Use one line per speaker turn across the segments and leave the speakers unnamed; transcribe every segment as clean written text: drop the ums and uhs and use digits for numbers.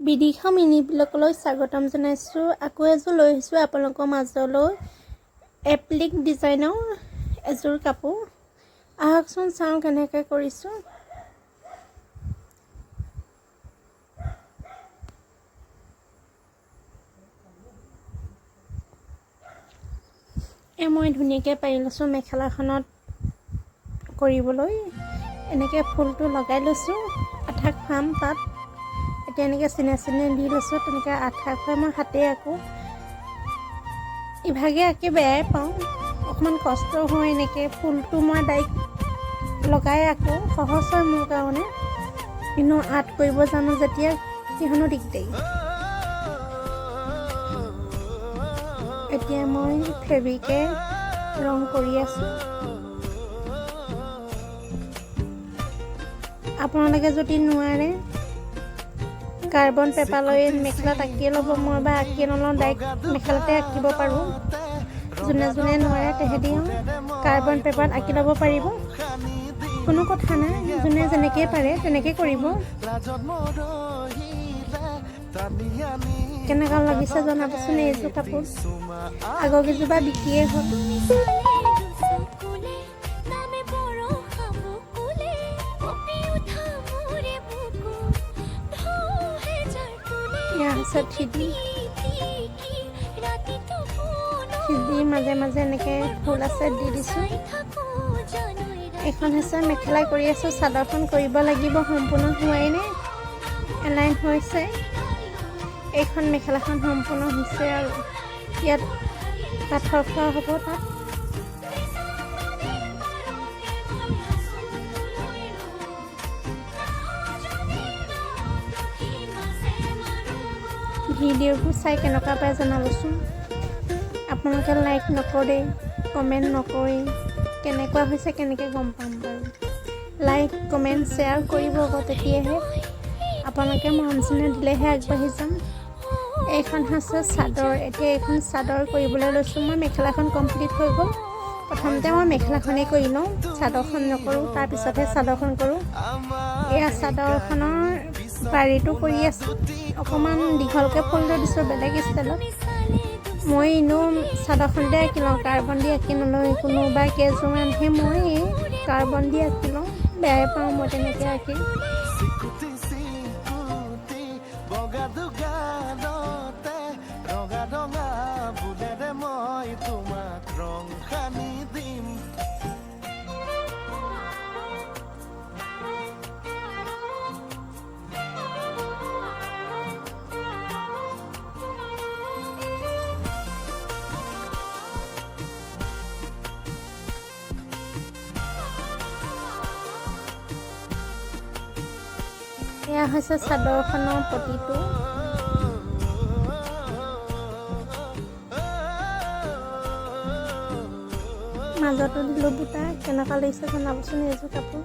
Bidisha mini ব্লগলৈ স্বাগতম জনাইছোঁ। আকৌ এযোৰ লৈ আহিছোঁ আপোনালোকৰ মাজলৈ এপ্লিক ডিজাইনৰ এযোৰ কাপোৰ। আহকচোন চাওঁ কেনেকৈ কৰিছোঁ। এই মই ধুনীয়াকৈ পাৰি লৈছোঁ মেখেলাখনত কৰিবলৈ। এনেকৈ ফুলটো লগাই লৈছোঁ, আঠা খুৱাম তাত। এতিয়া এনেকৈ চিনে চিনে দি লৈছোঁ, তেনেকৈ আঠা খুৱাই মই হাতে আঁকো। ইভাগে আঁকি বেয়াই পাওঁ, অকণমান কষ্ট হয়। এনেকৈ ফুলটো মই ডাইৰেক্ট লগাই আঁকো, সহজ হয় মোৰ কাৰণে। কিন্তু আৰ্ট কৰিব জানো যেতিয়া কিহনো দিগদাৰী। এতিয়া মই ফেব্ৰিকে ৰং কৰি আছোঁ। আপোনালোকে যদি নোৱাৰে, কাৰ্বন পেপাৰ লৈ মেখেলাত আঁকি ল'ব। মই বা আঁকি নলওঁ, ডাইৰেক্ট মেখেলাতে আঁকিব পাৰোঁ। যোনে যোনে নোৱাৰে, তেহেঁতি কাৰ্বন পেপাৰত আঁকি ল'ব পাৰিব, কোনো কথা নাই। যোনে যেনেকৈ পাৰে তেনেকৈ কৰিব। কেনেকুৱা লাগিছে জনাবচোন এইযোৰ কাপোৰ। আগৰ কেইযোৰ বা বিকিয়ে হ'ল।
তুমি চালে দুচকুলে নামে বৰষা বকুলে, কঁপি উঠা মোৰে বুকু ঢৌ হেজাৰ তোলে।
এয়া হৈছে 3D।
কি ৰাতিটো
3D মাজে মাজে এনেকৈ ফুল আছে, দি দিছোঁ।
চাই থাকো জানৈ।
এইখন হৈছে মেখেলা কৰি আছোঁ, চাদৰখন কৰিব লাগিব, সম্পূৰ্ণ হোৱাই নাই। এলাইন হৈছে। এইখন মেখেলাখন সম্পূৰ্ণ হৈছে আৰু ইয়াত পাথৰ খোৱা হ'ব তাত। ভিডিঅ'বোৰ চাই কেনেকুৱা পায় জনাবচোন। আপোনালোকে লাইক নকৰে, কমেণ্ট নকৰে, কেনেকুৱা হৈছে কেনেকৈ গম পাম বাৰু? লাইক, কমেণ্ট, শ্বেয়াৰ কৰিব আকৌ, তেতিয়াহে আপোনালোকে মৰম চেনেহ দিলেহে আগবাঢ়ি যাম। এইখন হৈছে চাদৰ। এতিয়া এইখন চাদৰ কৰিবলৈ লৈছোঁ মই। মেখেলাখন কমপ্লিট হৈ গ'ল। প্ৰথমতে মই মেখেলাখনেই কৰি লওঁ, চাদৰখন নকৰোঁ, তাৰপিছতহে চাদৰখন কৰোঁ। এয়া চাদৰখনৰ পাৰিটো কৰি আছোঁ। অকণমান দীঘলকৈ ফুলটো দিছোঁ, বেলেগ ষ্টাইলত। মই এনেও চাদৰখনতে আঁকি লওঁ, কাৰ্বন দি আঁকি নলওঁ। কোনোবা কেইযোৰমানহে মই কাৰ্বন দি আঁকি লওঁ। বেয়াই পাওঁ মই তেনেকৈ আঁকি।
চিকুটি চিকুটি বগা দোকানতে ৰঙা ৰঙা বোলেৰে মই তোমাক ৰং সানি দিম।
এয়া হৈছে চাদৰখনৰ পটিটো। মাজতো দিলোঁ বুটা। কেনেকুৱা লাগিছে জনাবচোন এইযোৰ কাপোৰ।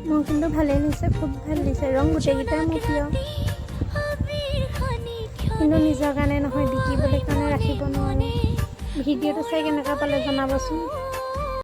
মোৰ কিন্তু ভালেই লাগিছে, খুব ভাল লাগিছে। ৰং গোটেইকেইটাই মোৰ প্ৰিয়, কিন্তু নিজৰ কাৰণে নহয়, বিকিবলৈ কাৰণে ৰাখিব নোৱাৰোঁ। ভিডিঅ'টো চাই কেনেকুৱা পালে জনাবচোন।